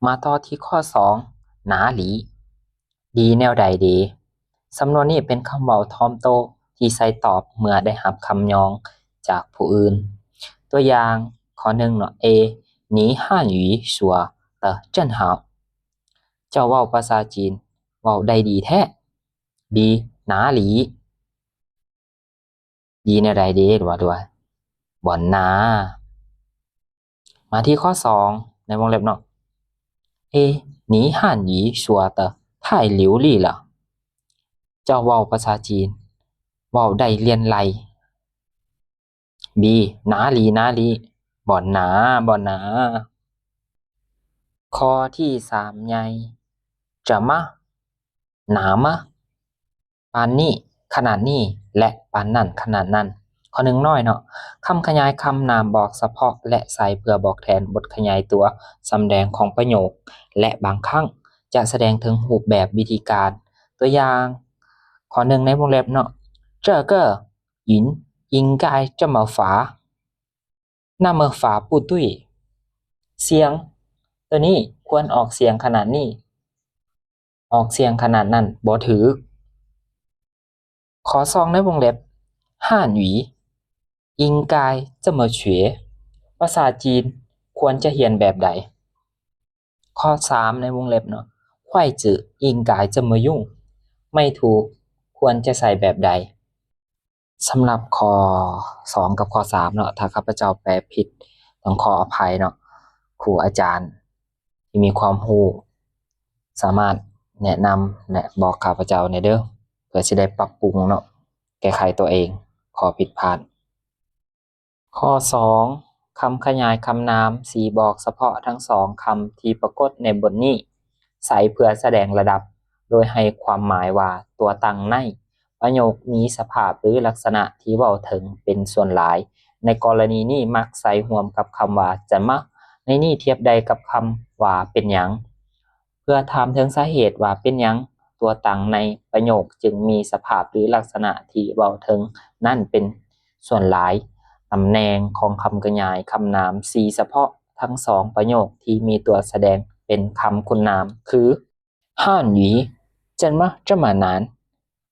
ມາຕໍ່ທີ່ຂໍ້ສອງ 哪里 ດີແນວໃດເດ? ສຳນວນນີ້ເປັນຄຳເວົ້າຖອມໂຕທີ່ໃຊ້ຕອບເມື່ອໄດ້ຮັບຄຳຍ້ອງຈາກຜູ້ອື່ນ. ຕົວຢ່າງຂໍ້ໜຶ່ງເນາະ A 你汉语说得真好 ເຈົ້າເວົ້າພາສາຈີນເວົ້າໄດ້ດີແທ້. B 哪里 ດີແນວໃດເດ ຫຼືວ່າ ຫຼືວ່າບ່ອນນາ. ມາທີ່ຂໍ້ສອງ ໃນວົງເລັບເນາະ A 你汉语说得太流利了 ເຈົ້າເວົ້າພາສາຈີນເວົ້າໄດ້ລ້ຽນໄຫຼ. B 哪里 哪里 ບ່ອນນາ ບ່ອນນາ. ຂໍ້ທີສາມໃຫຍ່ 怎么 那么 ປານນີ້ ຂະໜາດນີ້ ແລະ ປານນັ້ນ ຂະໜາດນັ້ນ. ຂໍ້ໜຶ່ງນ້ອຍເນາະ ຄຳຂະຫຍາຍຄຳນາມບອກສະເພາະ ແລະ ໃຊ້ເພື່ອບອກແທນບົດຂະຫຍາຍຕົວສຳແດງຂອງປະໂຫຍກ ແລະ ບາງຄັ້ງຈະສະແດງເຖິງຮູບແບບວິທີການ. ຕົວຢ່າງ ຂໍ້ໜຶ່ງໃນວົງເລັບເນາະ 这个云应该这么发 那么发不对 ສຽງໂຕນີ້ຄວນອອກສຽງຂະໜາດນີ້ ອອກສຽງຂະໜາດນັ້ນບໍ່ຖືກ. ຂໍ້ສອງໃນວົງເລັບ 汉语应该这么学 ພາສາຈີນຄວນຈະຮຽນແບບໃດ? ຂໍ້ສາມໃນວົງເລັບເນາະ 筷子应该这么用 ໄມ້ຖູກຄວນຈະໃຊ້ແບບໃດ? ສຳລັບຂໍ້ສອງກັບຂໍ້ສາມເນາະ ຖ້າຂ້າພະເຈົ້າແປຜິດຕ້ອງຂໍອະໄພເນາະ. ຄູອາຈານທີ່ມີຄວາມຮູ້ສາມາດແນະນຳ ແລະ ບອກຂ້າພະເຈົ້າແດ່ເດີ ເພື່ອຊິໄດ້ປັບປຸງເນາະ ແກ້ໄຂຕົວເອງ ຂໍ້ຜິດພາດ. ຂໍ້ສອງ ຄຳຂະຫຍາຍຄຳນາມ ຊີ້ບອກສະເພາະທັງສອງຄຳທີ່ປາກົດໃນບົດນີ້ ໃຊ້ເພື່ອສະແດງລະດັບ ໂດຍໃຫ້ຄວາມໝາຍວ່າຕົວຕັ້ງໃນປະໂຫຍກມີສະພາບ ຫຼື ລັກສະນະທີ່ເວົ້າເຖິງເປັນສ່ວນຫຼາຍ. ໃນກໍລະນີນີ້ມັກໃຊ້ຮ່ວມກັບຄຳວ່າ 怎么 ໃນນີ້ທຽບໄດ້ກັບຄຳວ່າ ເປັນຫຍັງ? ເພື່ອຖາມເຖິງສາເຫດວ່າເປັນຫຍັງຕົວຕັ້ງໃນປະໂຫຍກຈຶ່ງມີສະພາບ ຫຼື ລັກສະນະທີ່ເວົ້າເຖິງນັ້ນເປັນສ່ວນຫຼາຍ. ຕຳແໜ່ງຂອງຄຳຂະຫຍາຍຄຳນາມຊີ້ສະເພາະທັງສອງປະໂຫຍກທີ່ມີຕົວສະແດງເປັນຄຳຄຸນນາມຄື 汉语怎么这么难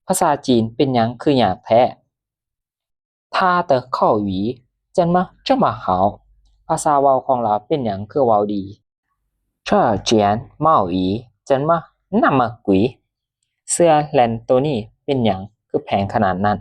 ພາສາຈີນເປັນຫຍັງຄືຍາກແທ້? 他的口语怎么这么好 ພາສາເວົ້າຂອງລາວເປັນຫຍັງຄືເວົ້າດີ? 这件毛衣怎么那么贵 ເສື້ອແລນໂຕນີ້ເປັນຫຍັງຄືແພງຂະໜາດນັ້ນ?